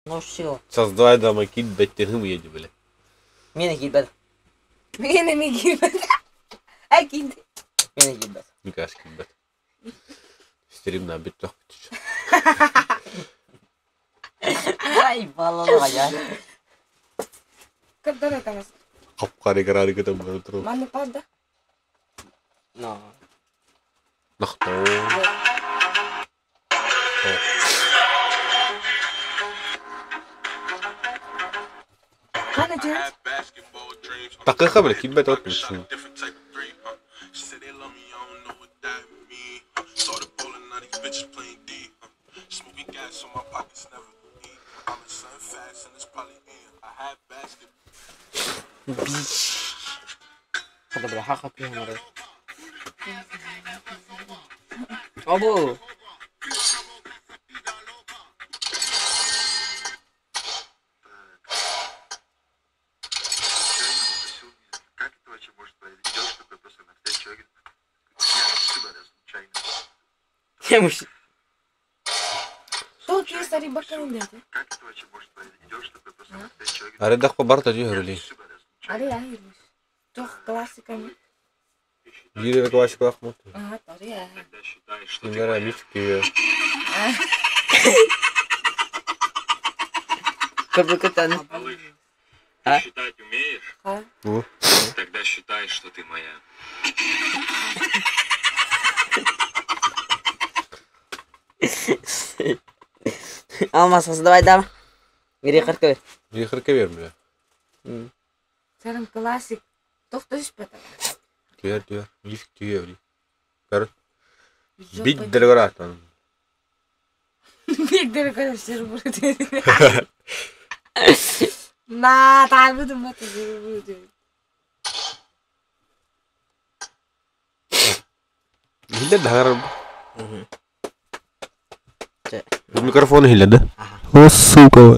Ну все. Создавай дома киирбэт тыһым ийэди бile. Миэнэ киирбэт. Миэнэ эмиэ киирбэт. Ай киирдэ. Миэнэ киирбэт. Никас киирбэт. Стримна бүттөхпүт. Ай балалаҕа Когда это нас? Хапкары грады кытам бары туру. Манна пада. Но. Нахтоо. Хана дьэ. Такыха бile киирбэт от Бич. Хата бля, хаха кыһынары. Обу. Кем уж. Сол киһи сарыйбаккын диэтэ. Арыдахпа барта дьүһөрүли. Ары аһыыр. Туох классиканы? Биир классикалаах мут. Ага, тары аһы. Кинилэр эмис күйө. Кыбыкытан. А? Считать умеешь? Ха. Ну. Тогда считай, что ты моя. Алмаз создавай дам. Бери кыркы. Биир кебер бile. Сарым классик. Туох түспэт. Түһэр түһэр. Биир түһэ били. Көр. Бит дергоратан. Биир көрөсөр буру. На, таабытым бата буру. Хиллер дагар. Чэ. Микрофон хиллер да? Ага. О, сука.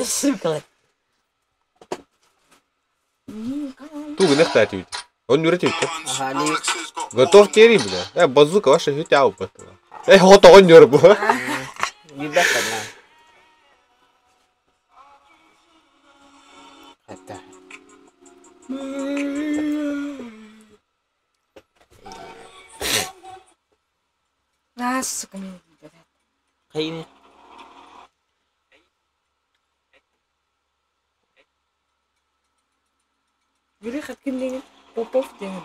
Сука. Тугу нехта түйт. Он нүрэ түйт. Ага, ли. Готов тери бля. Э, базука ваша хитя упа. Э, хото он нүрэ бу. Бибэт на. Это. На, сука, мен киирбэт. Хайны. Били хаткин деген Попов деген.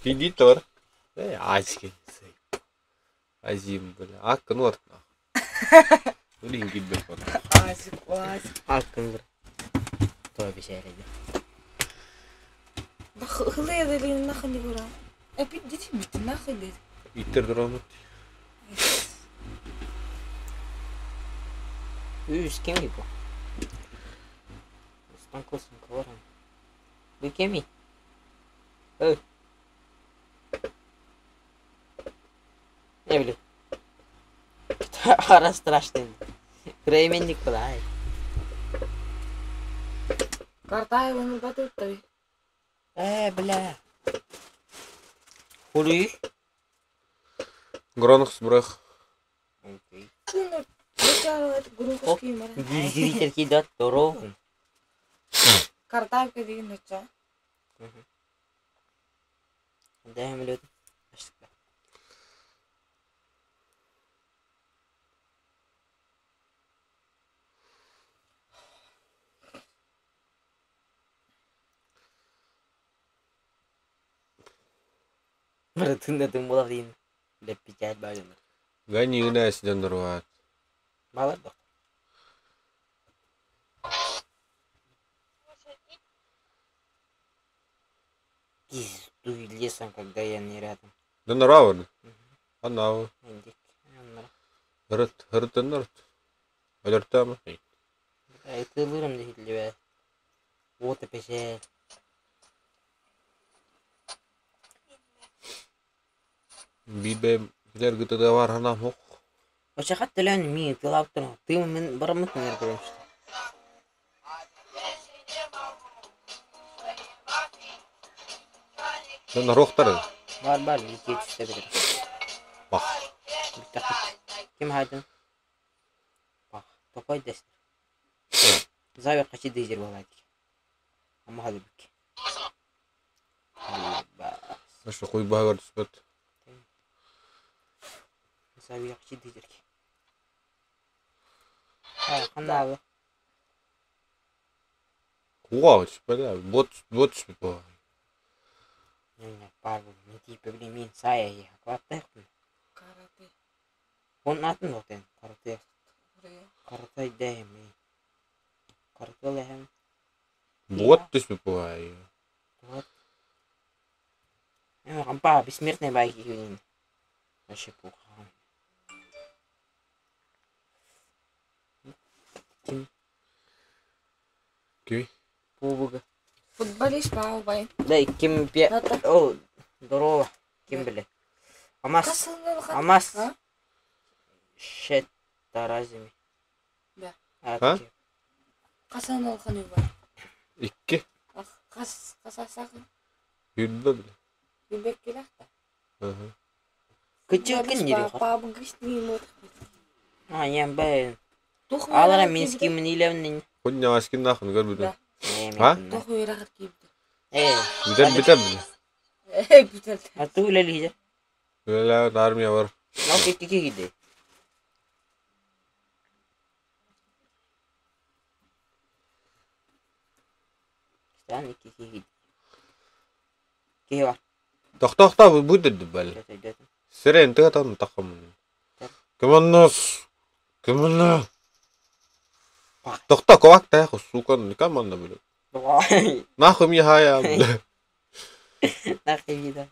Кидитор. Э, азики. Азим, бля. Акка норт. Блин, гиббет. Азик, азик. Аккын. Той бешәрәде. Хылы дели нахын ди гура. Эпит дити бит нахын ди. Иттер драмат. Үс кем бу? Станкосын коран. Бу кеми? Ой. Не билим. Ара страшный. Кременник куда? Картаеваны батыртты. Э, бля. Хули? Гронхс брах. Окей. Күнөр бечаралар грунковский мара. Гиргиритер кидат дорогу. Картаевка деген өтчө. Да, билет. Братында тым болар дейін. Деп печать байланыр. Гани гына сиден нурват. Балар да. Пиздуй лесом, когда я не рядом. Да нуравын. Анау. Индик. Хырыт, хырыт нурт. Алертама. Айтылырым дейді. Вот опять. Бибе билер гытыда бар ханам хок. Очақат төлөн ми тылап тұр. Ты мен бармыт мен көрөмүш. Да нарохтар. Бар бар екі түсте бітір. Ким хаайдын? Топой дэстер. Завер хачи дизер буолаат. Ама халыбык. Өссө куйбаһыгар түспэт. Завер хачи дизер. Ханнаалы. Куға түспэт бот бот түспүт буолар. Пар не типа блин мин сая хватает. Карате. Он атын отен карате. Карате дэми. Карате лэхэм. Бот түспүт буолар. Вот. Ампа бессмертный байки юнин. Вообще плохо. Ким? Кими? Пубуга. Футболист баабай. Да, ким пе... О, здорово. Ким били? Амас. Амас. Шет таразими. Да. А? Хасан алхан бар. Икки. Хас хасасахын. Юрбэ били. Юрбек келахта. Кычыкын не Пабы гышны мот. А, я бэ. Алара мински минилевнин. Хуння аскин нахын көр бүтүн. Да. А? Тох уйрахат кийбит. Э. Бүтер бүтер били. Э, бүтер. А ту үлелиже. Үлелээбит армия бар. Нок икки киди. Стан икки киди. Киһи бар. Тохтоохто бу дедди бэл. Сирен тыга тон тахым. Кыманнос. Кыманна. Тохто ковак та сука никам манна били. Нахуй ми хая били. Нахуй да.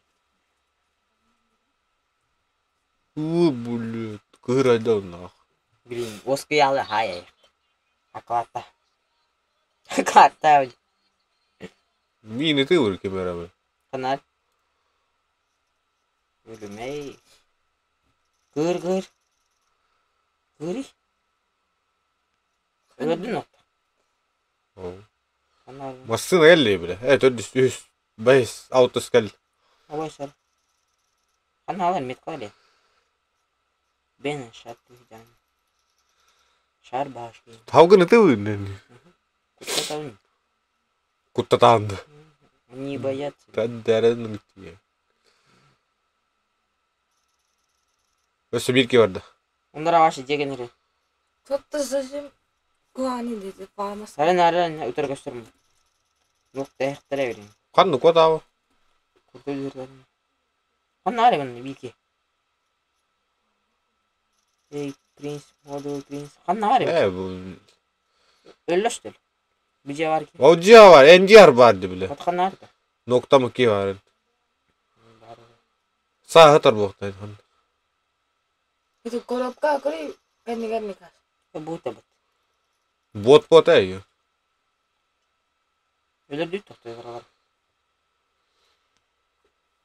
У блядь, кырайда нах. Блин, оскыялы хая. Аклата. Аклата. Мини ты ур кемера бил. Канар. Өлүмэй. Кыр кыр. Кыры. Өлөдүн от. Канар. Массына келли били. Э төрдүс үс бэс алтыс кел. Ой сар. Каналар мет кале. Бен шат туйдан. Шар башки. Таугын ты ур. Куттатабын. Куттатаанды. Они боятся. Тәддәрен гитти. Өссө бир ки барда. Onlara ваши дегенери. Тотто зажим куани деди. Памас. Сарын арын өтөр көстөрмө. Нук тэхтере берин. Канны котаба. Курту жүрдөрүн. Канна ары бин бики. Эй, принц, молодой принц. Канна ары. Э бу. Өллөштөр. Бije бар ки. Оджия бар, NGR бар ди били. От канна ары. Нокта мы ки бар. Саа хатар буохтай. Это коробка кори кэнни кэнни кас. Бута бут. Бот бот эй. Өлөрдү токтойдуралар.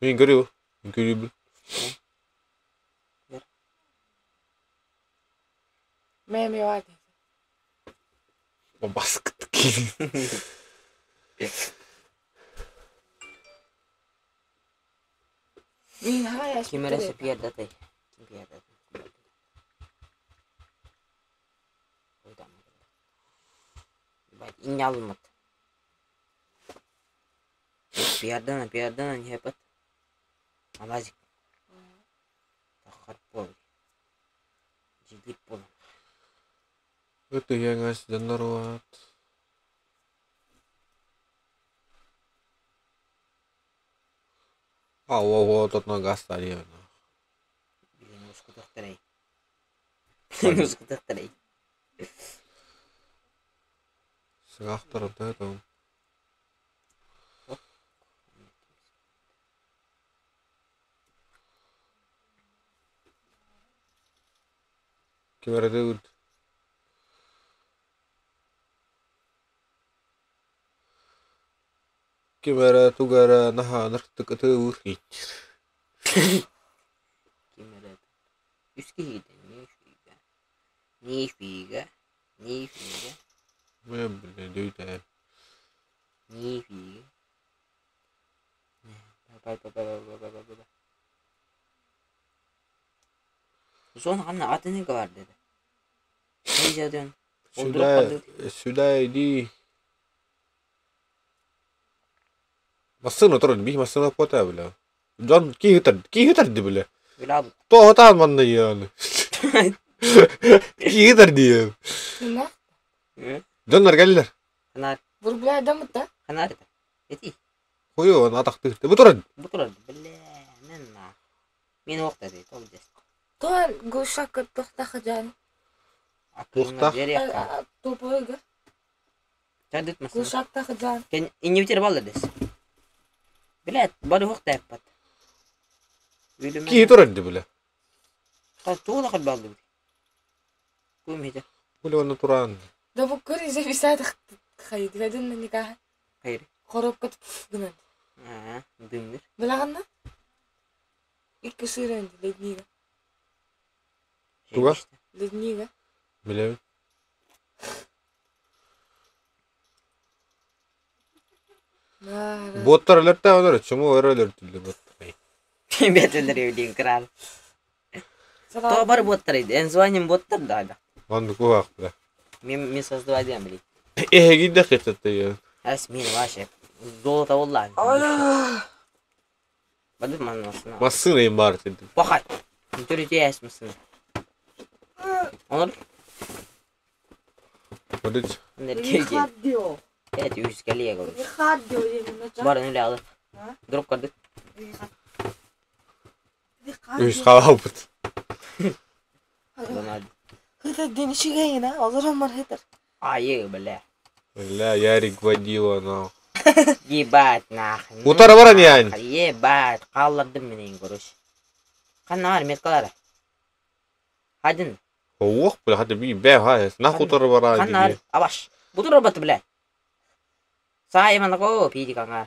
Мин көрү. Мин көрү бил. Мэ бар деди. Баскыт ки. Мин хая. Ким эресе пиердатай. Ким пиердатай. Инялмат. Пиардана, пиардана не хепат. Амазик. Тахар пол. Жигит пол. Это яңас донорват. А, во, во, тут нога старее. Блин, ускутахтарай. Ускутахтарай. Сыгахтар это. Кемерде үрд. Кемера тугара наха ныртык ыты урхит. Ким эрэ. Үс киһиитэ, нифига. Нифига. Нифига. Мэ блин, дүйдэ. Нифига. Ба ба ба ба ба ба ба ба. Зона ханна атыныга бар dedi. Ne diyorsun? Сюда, сюда иди. Массыына турар, биир массыына куота бля. Дьон киһи ытар бля. Билабыт. Тоҕо манна яны. Киһи ытар диye. Ла. Дьоннор кэллэр. Ханар, Бурбля дамыта. ханар это. Эти. Хуй он атахтыр. Бу турар. Бу турар. Бля, мен на. Мен оqta dedi. Ол дес. Тоал гошак тохта жан. Туохтаах? Топойга. Чадыт массына. Гошак тахжан. Кен иннибитер баллар дес. Блядь, бары оqta yappat. Киһи турар ди бля. Туола хал баллы. Кум хите. Бля оны туран. Да бу көр зависат хайд. Веден никах. Хайр. Коробка гынан. Аа, дымныр. Билаганна? Икки сырын леднига. Туга? Леднига. Бля. Нара. Боттар өлөртө олор, чому өр өлөртүлдү боттар. Бетелер евдин крал. То бар боттар иди. Эн звоним боттар да да. Онду куах бля. Мен мен создавай дем бли. Эһиги да хетте я. Әс мен ваше. Золото болла. Ала. Бадып ман массына. Массыына им бар деди. Бахай. Түрү әс массына. Онор Бодуч. нер келге. Рихадио. Evet yüz geliye görür. Рихадио деген Бар öyle alır. Ha? Drop kaldı. Үс халапыт. Lan hadi. Хытыр ден ишигейин а, олорон бар хытыр. Айы бля. Бля, Ярик водила нах. Ебать нахуй. Утара баран ян. Ебать. Қаллардым менен көрүш. Канна бар меткалары. Хадин. Ох, бля, хата би бә ха, нах утара баран. Канна бар. Абаш. Бу роботы бля. Сайман го пиди каңар.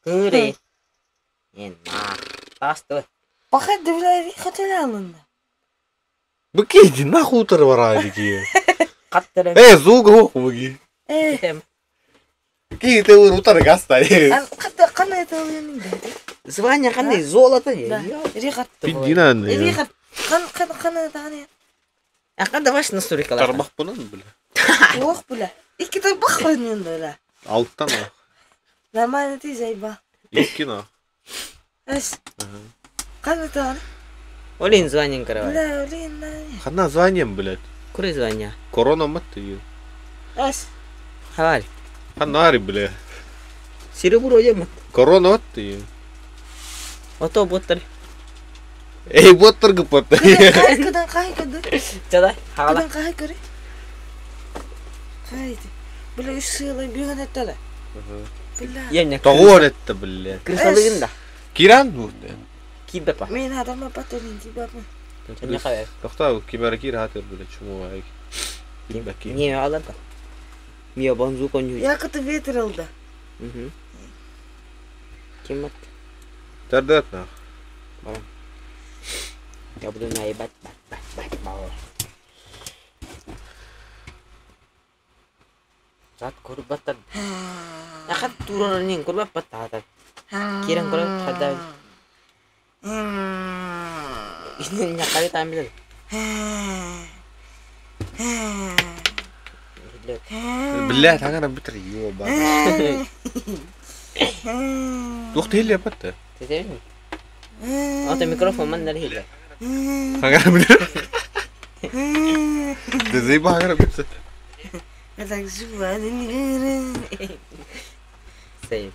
Кыре. Ен на. Тасты. Бахат дебилер хытыр алынды. Бу кейди нах утара баран ди. Каттыры. Э, зуг ох буги. Э, Ки те утара гаста. кытыр кандай тылынды? Звание кандай золото. Да. Рихат. Пидинан. Рихат. Кан кан кандай таны? Аканда баш насурикалар. Тарбах бунан бля. Ох бля. Икки тарбах койнунду ла. Алттан ах. Нормально ты зайба. Икки нах. Эс. Кандай таны? Олин звание каравай. Бля, олин на. Хана званием, блядь. Куры звание. Корона мат ты. Эс. Хавар. Ханари, бля. Серебро ем. Корона мат ты. Ото боттар. Эй, боттар гыпат. Кайкыдан кайкыды. Чада. Хала. Кыдан кайкыры. Хайди. Бля, үш сыйлай бүйгөн этеле. Бля. Ене. Тоҕуон этте, блядь. Крысалыгын да. Киран бу. Кибепа. Мен адама патырын тибапмын. Не хавар. Тохта кимера кир хатыр, блядь, чуму ай. Баки. Не алар да. Мия банзу коню. Якыты ветер алды. Ким ат? Тардат нах. Я буду наебать. Бат, бат, бат, бат. Зат көрүп баттар. Ахат турар нин көрбөп баттар. Кирен көрөп хада. Инен якары там билер. Блядь, хагана битер ёба. Туох хилля батта. Тетебин. Ата микрофон мандар хилля. Хагана битер. Дезей ба хагана битер. Сейм.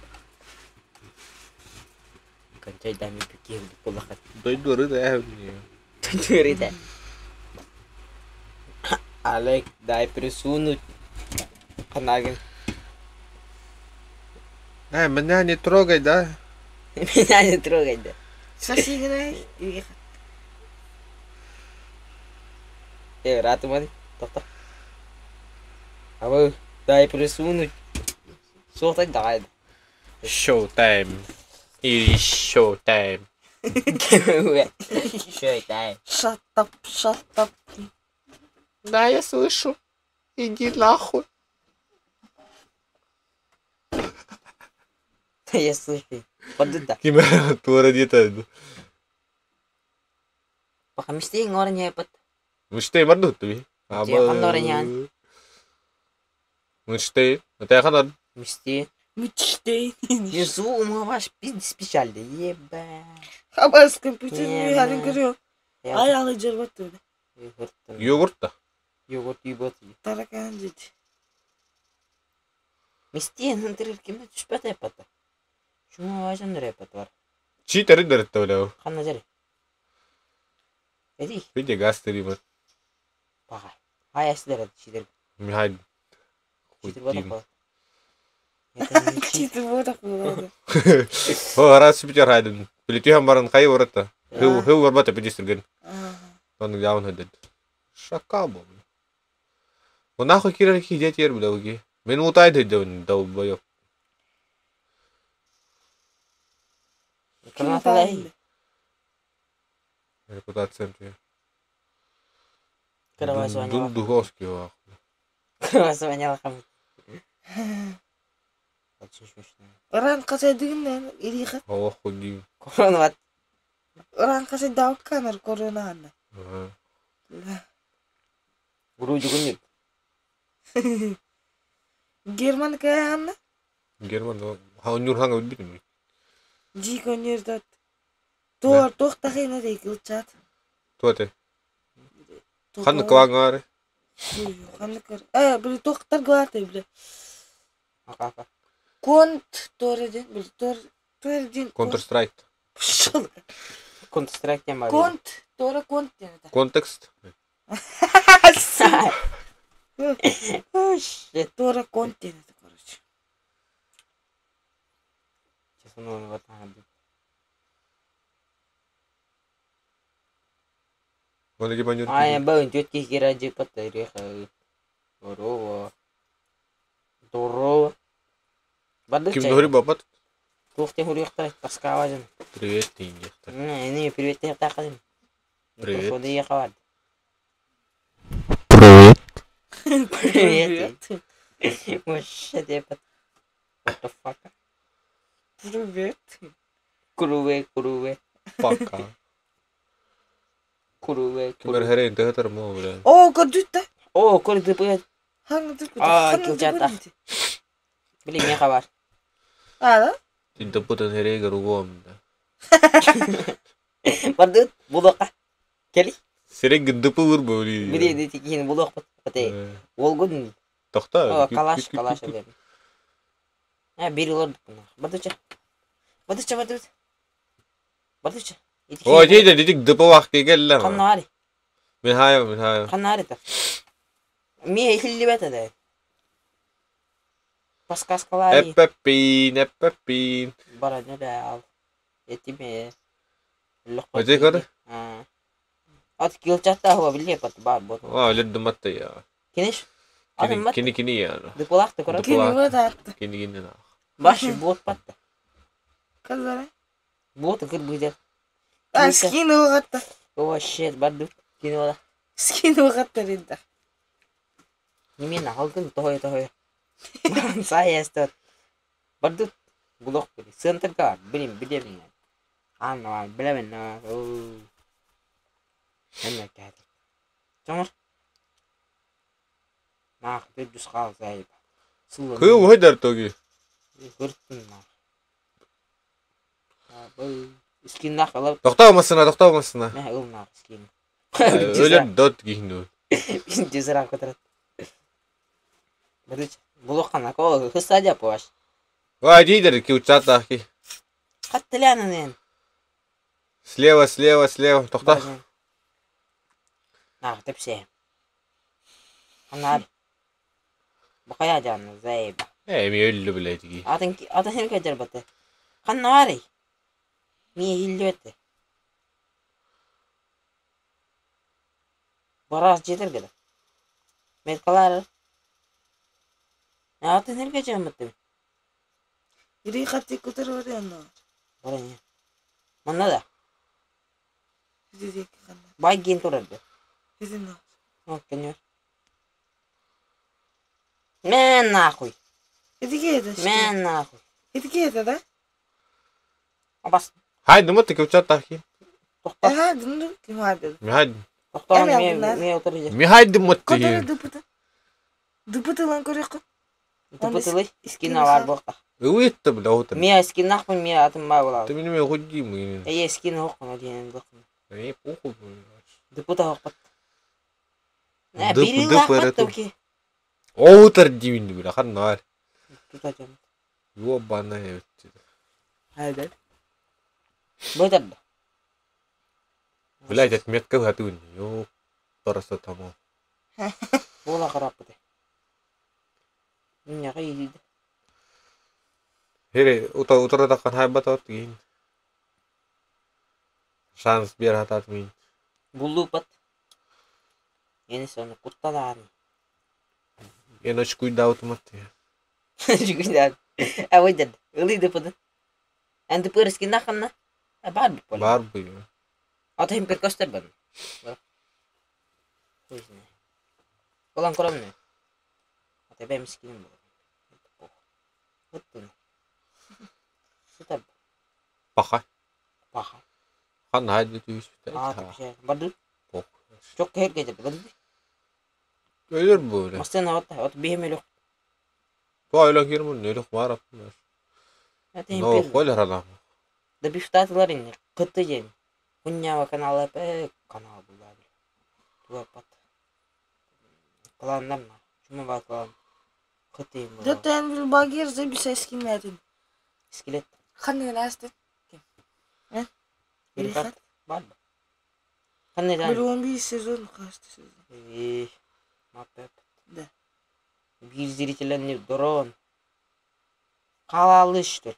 Кончай дами пикир кулакат. Дойду рыда я. Түнөрүдө. Алек, дай присунуть. Канагин. Э, меня не трогай, да? Меня не трогай, да. Сасиграй. Э, ратыман, токто. Абы, дай присунуть. Суоктай дагай. Showtime. It is showtime. Showtime. Shut up, shut up. Да, я слышу. Иди нахуй. Я слышу. Подуда. Кимера тура диета. Пока мистейн ораньяпат. Мечтей барду туби. Ханна ораньян? Мечтей. Это ханна. Мечтей. Мечтей. Внизу умываш пиздец печально. Еба. Хабас компьютер halin görüyor. Ay alıcı battı. Йогурт та. Йогурт йогурт. Таракан dedi. Мистейн хантырыр кимне түшпәт япата. Шуңа важан репат бар. Читерин дәрәттә беләү. Ханна җәри. Эди. Виде газ тери бар. Бага. Ай әсләр читер. Михай. Читер бар. Читер бар кылды. О, раз питер хайдын. Билетү һәм барын кай баратта. Хыу хыу барбата пидистирген. Оны яун хөдет. Шакал бу. Нахуй кирер ки детер беләү Мен утай дөдөн долбоёб. Граната Репутация твоя. Кровать звонила. Дун Духовский ах. Кровать звонила кому. Очень смешно. Ран касай дигин ириха. Ох, худи. Корона. Ран касай дау камер корона анна. Вроде нет. Герман кая анна? Герман, ха нюр ханга бит. Жи конердат. Тор тохтахина дейкилчат. Туате. Ханны квангар. Ханны кыр. Э, били тохтар глаты били. Ака. Конт торедин били тор торедин. Counter Strike. Пшел. Counter Strike тем бар. Конт тора конт ден. Контекст. Shit. Тора конт ден короче. Честно, он вот надо. Ай, бәүн тетки кира жепа тариха. Здорово. Здорово. Бады Ким дохри бабат? Тух те хурихта таскаважын. Привет, тиньехта. Не, привет те тақадым. Привет. Ходы яқавар. Привет. Привет. Вообще депат. What the fuck? Привет. Куруве, куруве. Пока. Куруве, Кимер куруве. херен тахтар мо бля. О, көрдүт О, көрді привет. Ханга дүркүт. А, килчата. Блин, не хабар. А, да? Тинтапутан хере гаругом да. Барды булоқа. Кели. Серег гдпы выр бли. Бири дети кийин булоқ бат. Ол гүн. Тохта. О, калаш, калаш элем. А, бири лор. Бардыча. Бардыча, бардыча. Бардыча. О, дейде дедик дпы вак келле. Каннари. Мен хая, мен хая. Каннари та. Ми хилли бата да. Паскаскалари. Эппин, эппин. Бараны да ал. Этиме. Өте көрі? Ат килчатта хуа биле пат бар бот. А, ледді матта я. Кинеш? Кини кини кини я. Дыпылақты көрі. Кини вот атты. Кини кини на. Баш бот патта. Казара. Бот кыр быдер. А, скин оғатта. О, shit, барды. Кини ола. Скин оғатта ренда. Немен алгын тохой тохой. Сай эстер. Барды булок били. Центр кар. Билим, билем. Анна, билем на. Эмне кәді. Чоңор. Нах, бир жүз қал зайып. Кыы уһайдар тоги. Көрттім нах. Скин нах алып. Тохта масына, тохта масына. Мә ыл нах скин. Өлөр дот гихну. Жүзірақ көтірет. Бірінші, бұл оққан акол, хыста деп ош. Ва, дейдер ки учата ки. Қаттылянын. Слева, слева, слева. Тохта. Нах, тепсе. Анар. Бақая жаны, зайып. Э, ми өллү билет ги. Атын атын хем кәҗәр баты. Каннары. Ми хиллөтте. Барас жетер геде. Меткалар. Атын хем кәҗәр баты. Ири хатты көтөр бар Бараны. Манна да. Сиди ханна. Бай ген турады. Сиди на. Вот, конечно. Мен нахуй. Этикета. Мен нахуй. Этикета, да? Абас. Хай, думат ки учата ки. Тохтоо. Эһэ дынды ким аадыр. Михай Тохтоо Эми миэ алдынар. миэ утары Михай дыммат Котары тиһи. дыпыты. Дыпытылан көрөккө. Тупутулуй скин алар буохта. Ыйытты бля утары. Миэ скиннахпын миэ атын баа Ты булаабыт. меня худи мы. Эйэ скин хоққуна диэн буохпун. Эй, похуй. Дыпыта хоппат. Э Дып бири дып лаахпат эрэ ту. токи. Оутар дивин бля ханнар. Тута дьон. Ёбаная. Хайда. Бытар да. Блядь, отметка гатун. Ёп, просто тому. Буола караппыты. Минняга ииди. Хере, ута утара такан хайбат от гин. Шанс бер хатат мин. Буллупат. Эни сону кутталааны. Эночку даут мат. Жүгүнэн. А выйдет. Ылый дыпыды. Эн дыпыр скиннаханна. А бар бу. Бар бу. Ата хим перкостер бан. Хуй знает. Olan коромны. Ата бэм скиним бу. Вот туна. Сытар Паха. паха. Хан хайды түйүс. А тапша. Барды. Пох. Чок кер кетет. Барды. Өлөр бу. бля. Мастена от от бихемело. То өлө кирмун, өлө хвара. Ата хим Но пер. хол рана. Да бифтатылар инне. Кытты жен. Хуннява каналы э канал булар. Туа пат. Кланнар на. Чума ба клан. Кытты им. Дөттен бил багир забиса скиннерин. Скелет. Ханны насты. Э? Бир бар. Ханны Бил 11 сезон касты сезон. Э, маппеп. Да. Бир зрителен дрон. Калалы что ли?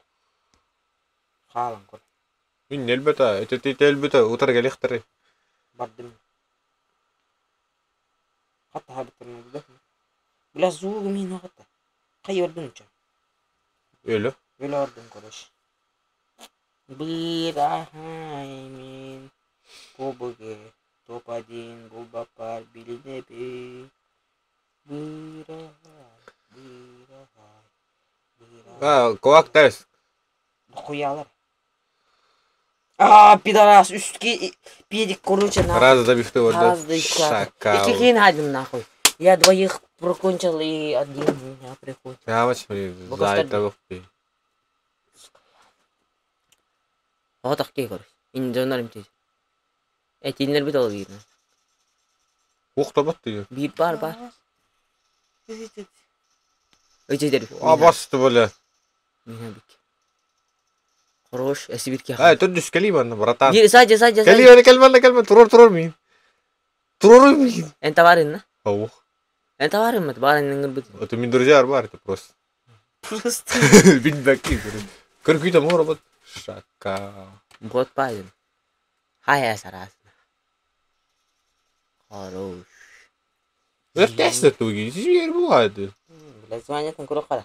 Халан көр. Мин элбета, эте элбета утар келехтер. Бардым. Хатта хабыттырны да. Бля зугу мин хатта. Кай ордун ча. Өлө. Өлө ордун көрөш. Бир ахаймин. Побыге. Топ-1 булбапар билинеби. Бир ахай. Бир ахай. Бир ахай. А, ковак терс. Хуялар. А, пидорас, үстки педик, короче, нахуй. Раз забихты вот. Раз, да, еще. Шакал. И какие надо, нахуй. Я двоих прокончил, и один меня приходит. Ямач, блин, Богостар- за это вахты. Вот так короче. Индонар имтез. Этинлер бит ол бир. Ух, табатты. Бир бар бар. Өтедер. А басты, бля. Меня бик. Хорош, эси бир Ай, тут дүс кели бан, братан. Бир саджа саджа Кели саджа. бан, кел бан, кел бан, турор турор мин. Турор мин. Эн товарын на? Аух. Эн товарын мат, барын бит. Это мин друзья бар, это просто. Просто. Бит баки. Кыркы там робот. Шакал. Вот пайден. Хай сарас. Хорош. Өртәсті туги, жер болады. Бля, звонит он курохада.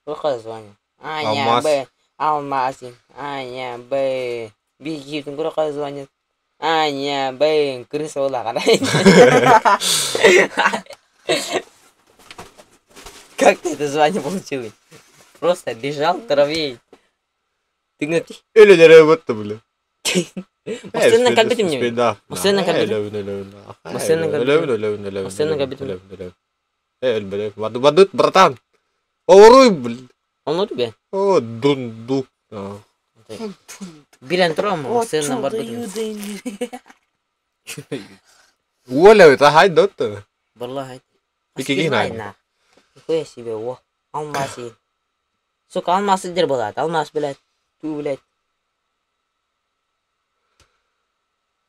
Курохада звонит. Аня, Алмаз. Б. Алмазин. Аня, Б. Бигитин курохада звонит. Аня, Б. Крыса ола карай. Как ты это звание получил? Просто лежал в траве. Ты говоришь, Өлі дәрі бітті, бля. Постоянно кальбит мне. Да. Постоянно кальбит. Постоянно кальбит. Постоянно кальбит. Эй, бля, бадут, братан. Оруй, блин. Он у тебя? О, дунду. Билен тром, О, постоянно чудо барбит. юден. Оля, это хайдот. Валлахи. Бикигин Аскизмай, Нихуя себе, о. Алмасы. Сука, алмасы дер болады. Алмас, блядь. Ту, блядь.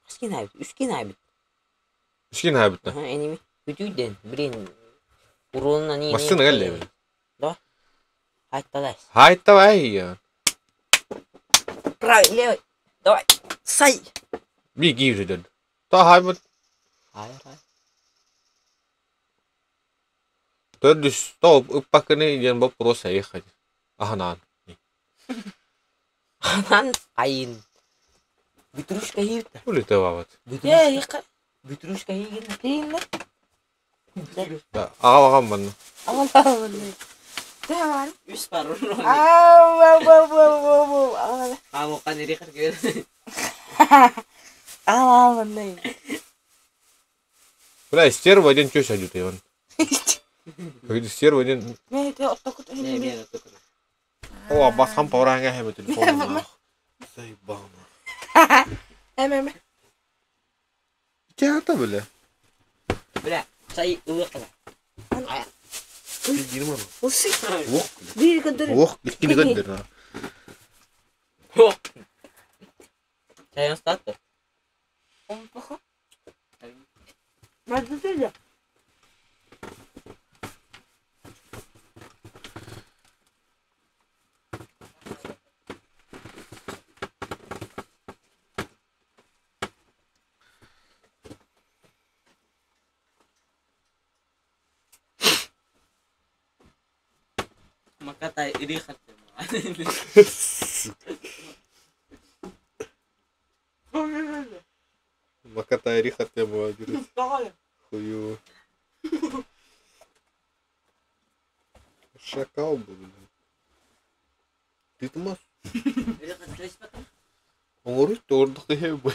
Аскин айбит, үскин айбит. Үскин хайбыт. Ага, энеми. Үтүйден, блин. Уронна не. Машина келді. Да. Айтталай. Хайт давай. Правый, левый. Давай. Сай. Беги же, дед. Та хайбыт. Ай, ай. Төрдүс, то ыппакыны ден вопрос ехать. Аханан. Анан айын. Бүтрүшкә хийбит. Улы тават. Я яка. Бүтрүшкә хийген. Кийин Да, ага багам бан. Алла. Төһө Үс бар. Ау Амуқан ирихар кел. Ал мындай. Бля, стерва один теща идет, Иван. Стерва один. Мен те оттокут. Не, мен оттокуна. О, басқан пауранга хэме телефон. Заебал. Эм эм. Театр, бля. Бля, сай ылықына. Усы. Ох, Бир көдөр. ох, иккини көндөр. Чайын статты. Мадды. Макатай ирихар. Макатай рихар тема Хую. Шакал был, блин. Ты тумас. Оңору тордук дехе бу.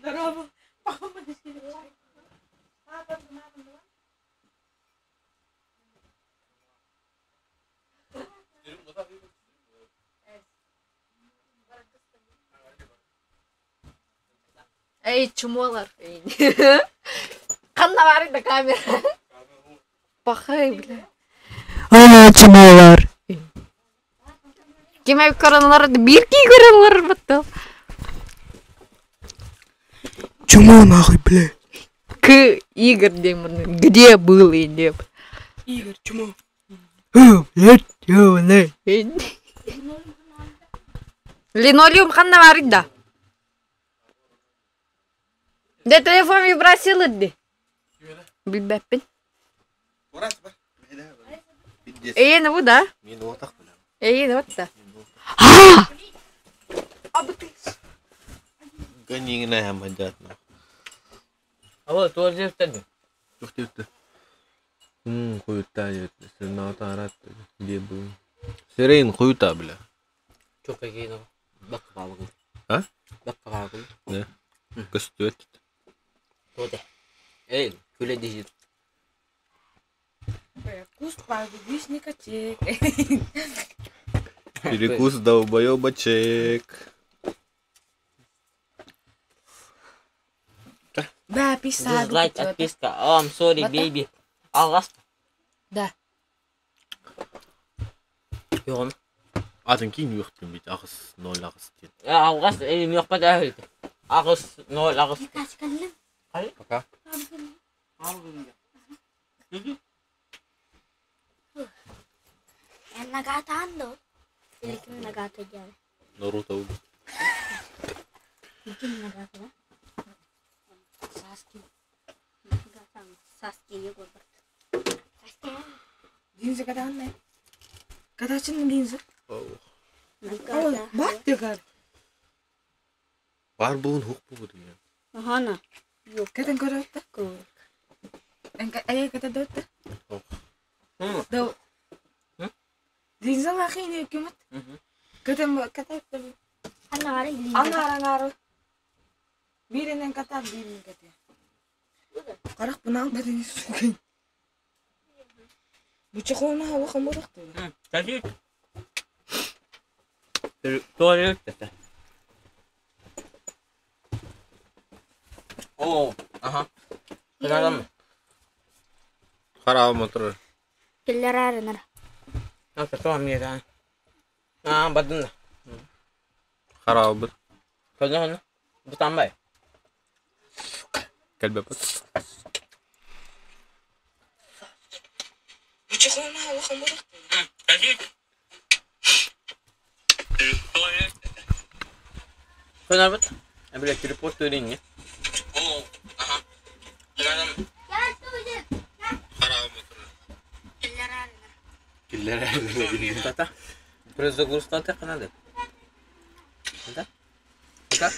Здорово. Эй, чумолар. Ханна баарый да камера? Пахай, бля. Ана чумолар. Ким көрөнлөр биир кии көрөнлөр баттал. Чмо нахуй, бля. К Игорь диэн где был и деп. Игорь, чмо. Блядь, Линолеум ханна баарый да? Дэ телефон вибрациялыыр дии. Билбэппин. Эйиэнэ бу да? Мин уотах бля. Эйиэнэ вот да. Гэньиҥинэ хамадьаатна. Алло, туох диэбиттэр Туох диэбиттэр? Хуйта диэбиттэр. Сырнаатаарат диэбин. Сирейин хуйта бля. Чук кигин бакка баалгын. А? Бакка баалгын. Да. Көстүөт. Туох Эй, күлэ диир. Куст пагу, вишня чек. Перекус долбоебочек. Да, писать. Дизлайк, отписка. Oh, I'm sorry, baby. Алгас. Да. Йоҕун. Атын киин үөхтүм бит аҕыс ноль аҕыс диэн. Алгас, миэхпэ да Аҕыс, ноль, аҕыс. Пока. Nagata ando. Или ким Nagata делает? Наруто убит. Ким Nagata, да? Саски. Nagata. Саски Егор брат. Саски. Линза каданна. Кадачын линза. Nagata. Бат дегар. Бар бугун хук бугу деген. Ага. Катан көрөттө. Эй, ката дөттө. Да. Линза лахин кимат. Катан ката. Ана бары линза. Ана ана. Биринен ката, биринен ката. Карак буна бадын сукен. Бу чехолна улахан буолуохтуу. Кажи. Туох диэбиттэр О, аха. Кыраҕым. Хараҕым отырар. Киллерарынар. Ата туох миэтэ. Аа, бардын да. Хараҕым Көрдө Бутанбай. кэлбэппит. Бу чехолна улахан буолуохтуу. Кажи. Көрөбүт. Эбиле телепорт төрүнне. О, аха. Кыраҕым. Хараҕым отырар. Киллерарынар. Киллерэ. Тата. Перезагрузка канады. Да? Да?